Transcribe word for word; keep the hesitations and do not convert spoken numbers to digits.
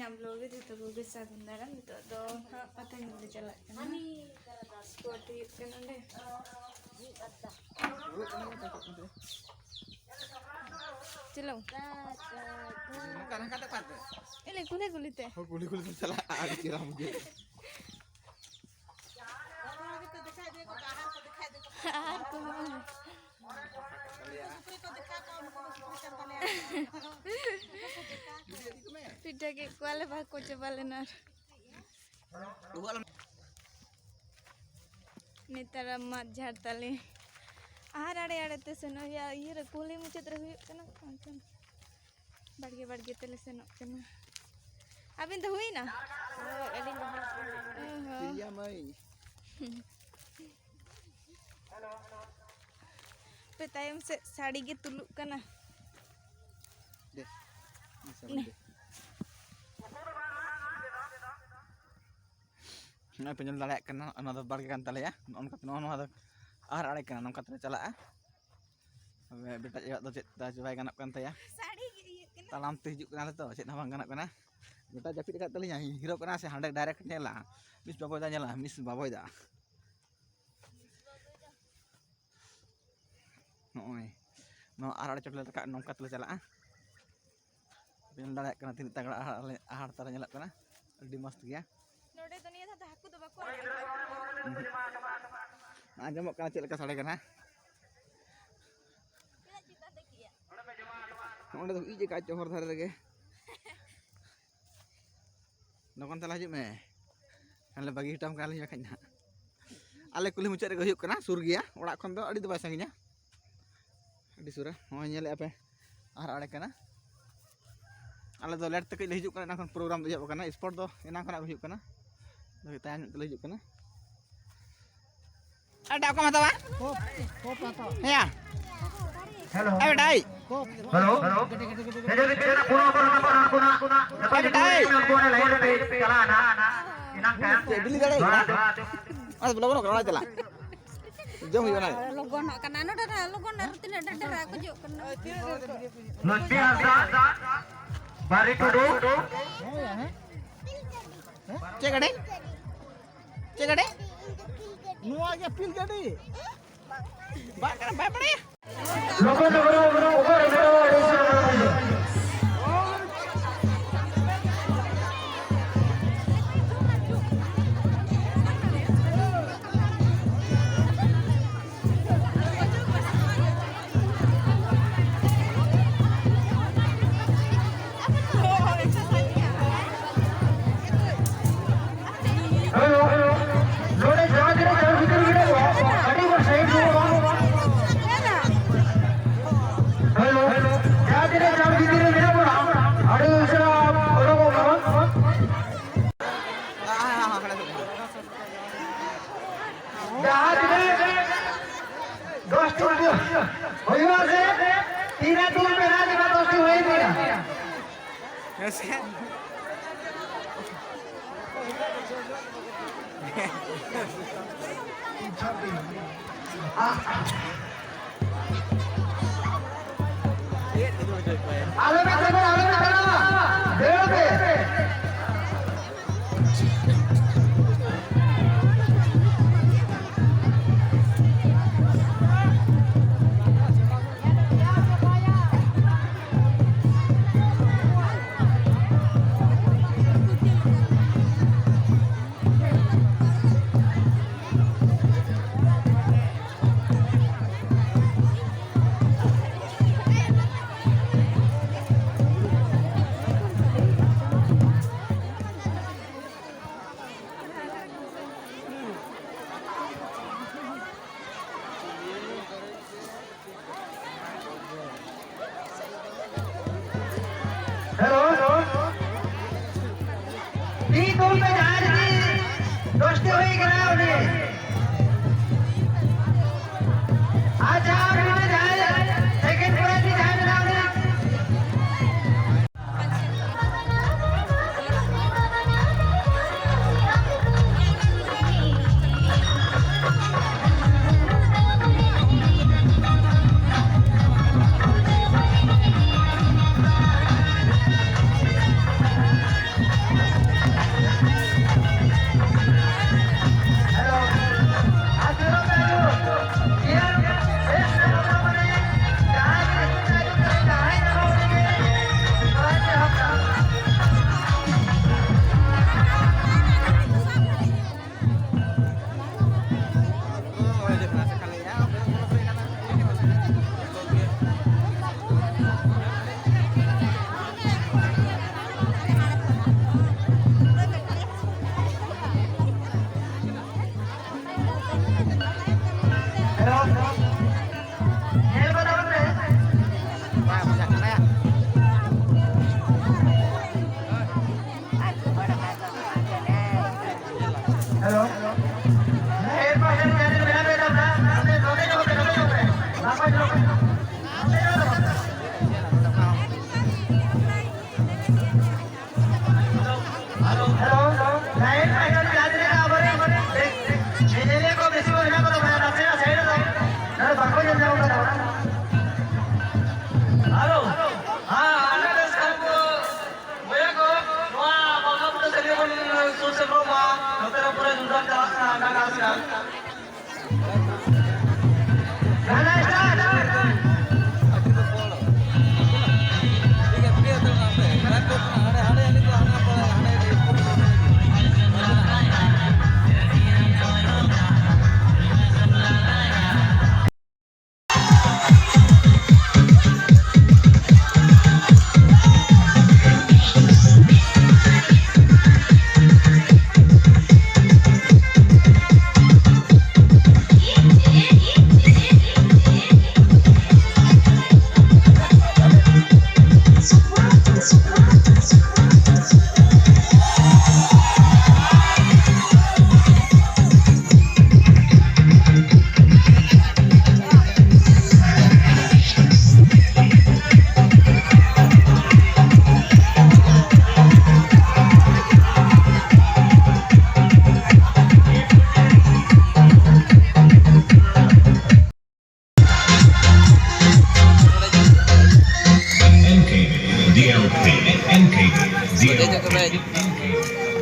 ᱟᱢ ᱞᱳᱜᱮ ᱡᱚᱛᱚ ᱠᱚᱜᱮ ᱥᱟᱹᱜᱩᱱ ᱫᱟᱨᱟᱢ᱾ ᱱᱤᱛᱚᱜ ᱫᱚ ᱦᱟᱸᱜ ᱯᱟᱛᱟ ᱧᱮᱞ ᱞᱮ ᱪᱟᱞᱟᱜ ᱠᱟᱱᱟ᱾ ᱥᱯᱳᱨᱴ ᱦᱩᱭᱩᱜ ᱠᱟᱱᱟ ᱚᱸᱰᱮ᱾ ᱪᱚᱞᱚ᱾ ᱱᱚᱝᱠᱟ ᱱᱚᱝᱠᱟ ᱛᱮ ᱯᱟᱨ ᱫᱮ᱾ ᱮᱞᱮ ᱠᱩᱞᱦᱤ ᱠᱩᱞᱦᱤ ᱛᱮ᱾ ᱦᱳᱭ, ᱠᱩᱞᱦᱤ ᱠᱩᱞᱦᱤ ᱛᱮ ᱪᱟᱞᱟᱜᱼᱟ, ᱟᱹᱰᱤ ᱪᱮᱦᱨᱟ ᱵᱩᱡᱷᱟᱹᱜᱼᱟ᱾ ᱟᱨ ᱠᱚ ᱯᱤᱴᱷᱟᱹ ᱠᱮᱫ ᱠᱚᱣᱟᱞᱮ, ᱵᱟᱠᱚ ᱪᱟᱵᱟ ᱞᱮᱱᱟ᱾ ᱱᱮᱛᱟᱨ ᱢᱟᱫ ᱡᱷᱟᱲ ᱛᱟᱞᱮ᱾ ᱟᱦᱟᱨ ᱟᱲᱮ ᱟᱲᱮ ᱛᱮ ᱥᱮᱱᱚᱜ ᱦᱩᱭᱩᱜᱼᱟ, ᱤᱭᱟᱹ ᱨᱮ ᱠᱩᱞᱦᱤ ᱢᱩᱪᱟᱹᱫ ᱨᱮ ᱦᱩᱭᱩᱜ ᱠᱟᱱᱟ᱾ ᱮᱱᱠᱷᱟᱱ ᱵᱟᱲᱜᱮ ᱵᱟᱲᱜᱮ ᱛᱮᱞᱮ ᱥᱮᱱᱚᱜ ᱠᱟᱱᱟ᱾ ᱟᱹᱵᱤᱱ ᱫᱚ ᱦᱩᱭᱱᱟ? ᱦᱳᱭ, ᱟᱹᱞᱤᱧ ᱫᱚ ᱦᱟᱸᱜ᱾ ᱚ ᱦᱚᱸ᱾ ᱯᱨᱤᱭᱟ ᱢᱟᱹᱭ᱾ ᱯᱮ ᱛᱟᱭᱚᱢ ᱥᱮᱫ ᱥᱟᱹᱲᱤ ᱜᱮ ᱛᱩᱞᱩᱜ ᱠᱟᱱᱟ᱾ ᱫᱮ, ᱤᱧ ᱥᱟᱢᱟᱝ ᱫᱮ᱾ ᱱᱚᱜᱼᱚᱭ ᱯᱮ ᱧᱮᱞ ᱫᱟᱲᱮᱭᱟᱜ ᱠᱟᱱᱟ, ᱚᱱᱟ ᱫᱚ ᱵᱟᱲᱜᱮ ᱠᱟᱱ ᱛᱟᱞᱮᱭᱟ᱾ ᱱᱚᱜᱼᱚ ᱱᱚᱝᱠᱟ, ᱱᱚᱜᱼᱚ ᱱᱚᱣᱟ ᱫᱚ ᱟᱦᱟᱨ ᱟᱲᱮ ᱠᱟᱱᱟ, ᱱᱚᱝᱠᱟ ᱛᱮᱞᱮ ᱪᱟᱞᱟᱜᱼᱟ᱾ ᱛᱚᱵᱮ ᱵᱮᱴᱟ ᱟᱭᱳᱣᱟᱜ ᱫᱚ ᱪᱮᱫ ᱫᱚ ᱵᱟᱭ ᱜᱟᱱᱚᱜ ᱠᱟᱱ ᱛᱟᱭᱟ᱾ ᱥᱟᱹᱲᱤ ᱜᱮ ᱤᱭᱟᱹᱜ ᱠᱟᱱᱟ᱾ ᱛᱟᱲᱟᱢ ᱛᱮ ᱦᱤᱡᱩᱜ ᱠᱟᱱᱟᱞᱮ ᱛᱚ, ᱪᱮᱫ ᱦᱚᱸ ᱵᱟᱝ ᱜᱟᱱᱚᱜ ᱠᱟᱱᱟ᱾ ᱵᱮᱴᱟ ᱡᱟᱹᱯᱤᱫ ᱟᱠᱟᱫ ᱛᱟᱹᱞᱤᱧᱟ, ᱦᱤᱨᱚᱜ ᱠᱟᱱᱟ ᱥᱮ ᱦᱟᱸᱰᱮ ᱰᱟᱭᱨᱮᱠᱴ ᱧᱮᱞᱟ, ᱢᱤᱥ ᱵᱟᱵᱚᱭ ᱫᱟ ᱧᱮᱞᱟ, ᱢᱤᱥ ᱵᱟᱵᱚᱭ ᱫᱟ᱾ ᱱᱚᱜᱼᱚᱭ ᱱᱚᱣᱟ ᱟᱦᱟᱨ ᱟᱲᱮ ᱪᱚᱴ ᱞᱮ ᱨᱟᱠᱟᱵ, ᱱᱚᱝᱠᱟ ᱛᱮᱞᱮ ᱪᱟᱞᱟᱜᱼᱟ᱾ ᱧᱮᱞ ᱫᱟᱲᱮᱭᱟᱜ ᱠᱟᱱᱟ ᱛᱤᱱᱟᱹᱜ ᱛᱟᱜᱲᱟ ᱟᱦᱟᱨ, ᱟᱦᱟᱨ ᱛᱟᱞᱮ ᱧᱮᱞᱚᱜ ᱠᱟᱱᱟ, ᱟᱹᱰᱤ ᱢᱚᱥᱛ ᱜᱮᱭᱟ᱾ ᱱᱚᱰᱮ ᱫᱚ ᱱᱤᱭᱟᱹ ᱫᱷᱟᱣ ᱫᱚ ᱦᱟᱹᱠᱩ ᱫᱚ ᱵᱟᱠᱚ ᱟᱲᱟᱜ ᱠᱚᱣᱟ᱾ ᱟᱸᱡᱚᱢᱚᱜ ᱠᱟᱱᱟ ᱪᱮᱫ ᱞᱮᱠᱟ ᱥᱟᱰᱮ ᱠᱟᱱᱟ᱾ ᱛᱤᱱᱟᱹᱜ ᱪᱮᱛᱟᱱ ᱨᱮ ᱜᱮᱭᱟ? ᱱᱚᱸᱰᱮ ᱫᱚ ᱤᱡ ᱟᱠᱟᱫ ᱪᱚᱦᱚᱨ ᱫᱷᱟᱨᱮ ᱨᱮᱜᱮ᱾ ᱞᱚᱜᱚᱱ ᱛᱟᱞᱟ ᱦᱤᱡᱩᱜ ᱢᱮ, ᱛᱟᱦᱞᱮ ᱵᱟᱹᱜᱤ ᱦᱚᱴᱚᱣᱟᱢ ᱠᱟᱱᱟᱞᱤᱧ ᱵᱟᱠᱷᱟᱡ ᱱᱟᱦᱟᱜ᱾ ᱟᱞᱮ ᱠᱩᱞᱦᱤ ᱢᱩᱪᱟᱹᱫ ᱨᱮᱜᱮ ᱦᱩᱭᱩᱜ ᱠᱟᱱᱟ, ᱥᱩᱨ ᱜᱮᱭᱟ, ᱚᱲᱟᱜ ᱠᱷᱚᱱ ᱫᱚ ᱟᱹᱰᱤ ᱫᱚ ᱵᱟᱭ ᱥᱟᱺᱜᱤᱧᱟ, ᱟᱹᱰᱤ ᱥᱩᱨᱟ᱾ ᱱᱚᱜᱼᱚᱭ ᱧᱮᱞᱮᱫᱼᱟ ᱯᱮ, ᱟᱦᱟᱨ ᱟᱲᱮ ᱠᱟᱱᱟ᱾ ᱟᱞᱮ ᱫᱚ ᱞᱮᱴ ᱛᱮ ᱠᱟᱹᱡ ᱞᱮ ᱦᱤᱡᱩᱜ ᱠᱟᱱᱟ, ᱮᱱᱟᱝ ᱠᱷᱚᱱ ᱯᱨᱳᱜᱨᱟᱢ ᱫᱚ ᱮᱦᱚᱵ ᱟᱠᱟᱱᱟ, ᱥᱯᱚᱴ ᱫᱚ ᱮᱱᱟᱝ ᱠᱷᱚᱱᱟᱜ ᱜᱮ ᱦᱩᱭᱩᱜ ᱠᱟᱱᱟ, ᱛᱟᱭᱚᱢ ᱧᱚᱜ ᱛᱮᱞᱮ ᱦᱤᱡᱩᱜ ᱠᱟᱱᱟ᱾ ᱟᱨ ᱫᱟᱜ ᱠᱚᱢ ᱦᱟᱛᱟᱣᱟ? ᱦᱮᱸᱭᱟ᱾ ᱦᱮᱞᱳ᱾ ᱮ ᱵᱮᱴᱟ, ᱮᱭ᱾ ᱮ ᱵᱮᱴᱟ, ᱮᱭ᱾ ᱪᱮᱫ ᱵᱤᱞᱤ ᱫᱟᱲᱮ ᱠᱟᱱᱟ? ᱟᱨ ᱵᱚᱞᱚ ᱵᱚᱞᱚ ᱠᱟᱱᱟ, ᱚᱲᱟᱜ ᱪᱟᱞᱟᱜ᱾ ᱡᱚᱢ ᱦᱩᱭᱩᱜᱼᱟ ᱚᱱᱟ᱾ ᱞᱚᱜᱚᱱᱚᱜ ᱠᱟᱱᱟ, ᱱᱚᱰᱮ ᱫᱚ ᱞᱚᱜᱚᱱ ᱟᱨ ᱛᱤᱱᱟᱹᱜ ᱰᱷᱮᱨ ᱰᱷᱮᱨ ᱠᱚ ᱦᱤᱡᱩᱜ ᱠᱟᱱᱟ᱾ ᱞᱚᱪᱤ ᱦᱟᱸᱥᱫᱟ᱾ ᱢᱟᱨᱮ ᱴᱩᱰᱩ᱾ ᱦᱮᱸ, ᱦᱮᱸ᱾ ᱦᱮᱸ? ᱪᱮᱫ ᱜᱟᱹᱰᱤ? ᱪᱮᱫ ᱜᱟᱹᱰᱤ? ᱱᱚᱣᱟ ᱜᱮ ᱯᱤᱞ ᱜᱟᱹᱰᱤ᱾ ᱵᱟᱝ ᱠᱟᱱᱟ, ᱵᱟᱭ ᱵᱟᱲᱟᱭᱟ᱾ ᱞᱚᱜᱚᱱ ᱞᱚᱜᱚᱱ ᱞᱚᱜᱚᱱ ᱚᱠᱟᱨᱮ ᱢᱮᱱᱟᱜᱼᱟ? ᱟᱹᱰᱤ ᱩᱥᱟᱹᱨᱟ ᱞᱚᱜᱚᱱ ᱦᱤᱡᱩᱜ᱾ Hello, hello. ᱱᱚᱰᱮ ᱡᱟᱦᱟᱸ ᱛᱤᱱᱟᱹᱜ ᱪᱟᱨ ᱵᱷᱤᱛᱤᱨ ᱢᱮᱱᱟᱜ ᱠᱚᱣᱟ, ᱟᱹᱰᱤ ᱢᱚᱡᱽ ᱥᱟᱭᱤᱰ ᱨᱮ ᱵᱟᱝ᱾ Hello, hello. ᱡᱟᱦᱟᱸ ᱛᱤᱱᱟᱹᱜ ᱪᱟᱨ ᱵᱷᱤᱛᱤᱨ ᱨᱮ ᱢᱮᱱᱟᱜ ᱵᱚᱱᱟ, ᱟᱹᱰᱤ ᱩᱥᱟᱹᱨᱟ ᱚᱰᱚᱠᱚᱜ ᱢᱟ᱾ ᱡᱟᱦᱟᱸ ᱛᱤᱱᱟᱹᱜ ᱫᱚᱥᱴᱤ ᱦᱩᱭᱩᱜᱼᱟ ᱥᱮ, ᱛᱤᱱᱟᱹᱜ ᱫᱩᱞ ᱢᱮᱱᱟᱜᱼᱟ, ᱡᱟᱦᱟᱸ ᱫᱚᱥᱴᱤ ᱦᱩᱭ ᱤᱫᱤᱜᱼᱟ᱾ ᱦᱮᱸ ᱥᱮ? ᱟᱞᱚᱯᱮ ᱫᱟᱹᱲᱟ, ᱟᱞᱚᱯᱮ ᱫᱟᱹᱲᱟ, ᱫᱟᱹᱲ ᱯᱮ᱾ Hello, hello. ᱢᱤᱫ ᱫᱩᱞ ᱯᱮ, ᱡᱟᱦᱟᱸᱭ ᱡᱩᱫᱤ ᱫᱚᱥᱴᱤ ᱦᱩᱭ ᱠᱟᱱᱟ ᱩᱱᱤ᱾ ᱟᱪᱪᱷᱟ, ᱟᱨ ᱢᱤᱫᱴᱮᱱ ᱡᱟᱦᱟᱸᱭ second prize ᱨᱮ ᱡᱟᱦᱟᱸᱭ ᱢᱮᱱᱟᱜ ᱩᱱᱤ᱾ Zero.